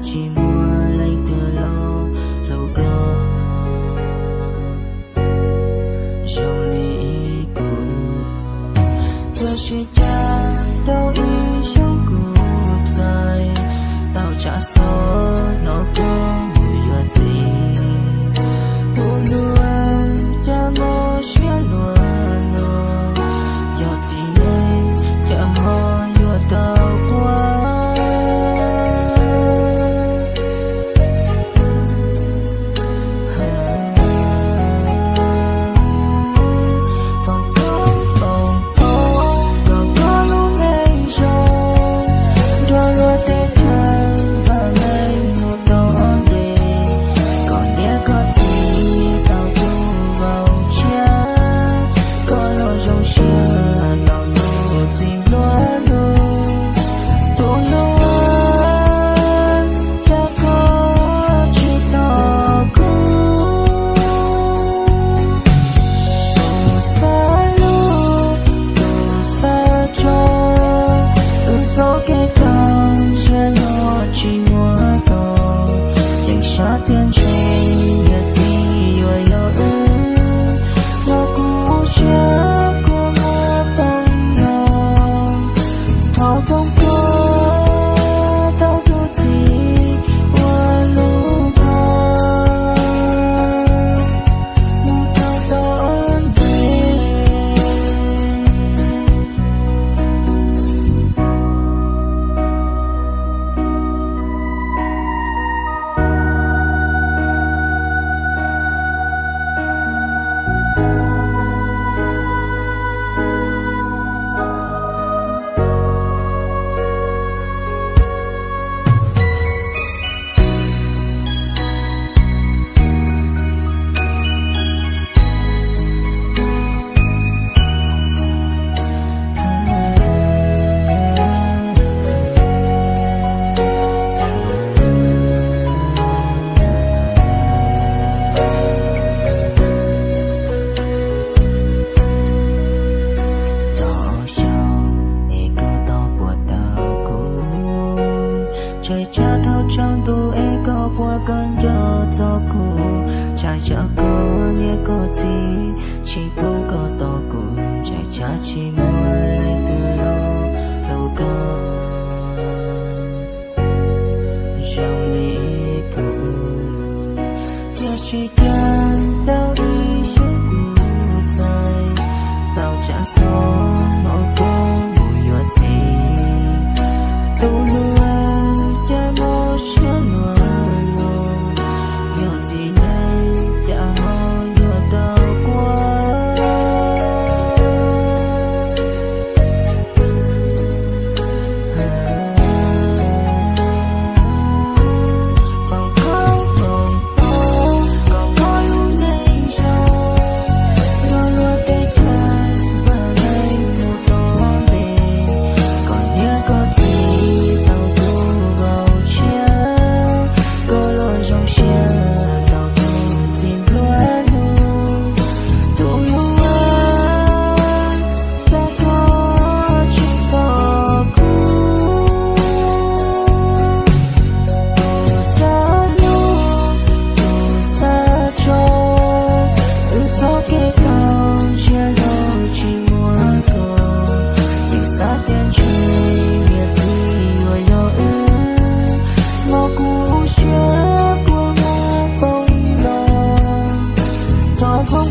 tsis muaj leej twg los hlub koj zoo li kuv. Tiam sis cas tau ib xyoos kuv txais tau tshav xov no koj mus yuav txiv. Tus hlub cas mob siab luaj no, yog txiv neej cas ho yuav tau quaj. Foom koob foom hmoov kom koj lub neej zoo, nrog luag tej chaw vam meej mus tau ntej, kom niam koj txiv tau tus vauv tshiab, koj los zoo siab tau tus txiv nplua nuj. Tus hlub cas koj tsis tos kuv, tus xav hlub tus xav tso, wb txoj kev raug ntsiab no tsis muaj tau, yeej sab tias ntshe niam txiv yuav yog wb, los kuv siab kua muag poob los. Thov foom koob tau tus txiv uas hlub koj mus rau tom ntej. Tau xyov es koj tau puas tau kuv, ntshai tsam thaum tsaus ntuj es koj puas kawm nco txog kuv, ntshai tsam koj niam koj txiv tsis pub koj tos kuv, ntshai tsam tsis muaj leej twg los hlub koj zoo li kuv. Tiam sis cas tau ib xyoos kuv txais tau tshav xov no koj mus yuav txiv. Tus hlub cas mob siab luaj no, yog txiv neej cas ho yuav tau quaj. Foom koob foom hmoov kom koj lub neej zoo, nrog luag tej chaw vam meej mus tau ntej, kom niam koj txiv tau tus vauv tshiab, koj los zoo siab tau tus txiv nplua nuj. Tus hlub cas koj tsis tos kuv, tus xav hlub tus xav tso, wb txoj kev raug ntsiab no tsis muaj tau, yeej xav tias ntshe niam txiv yuav yog wb, los kuv siab kua muag poob los. Thov foom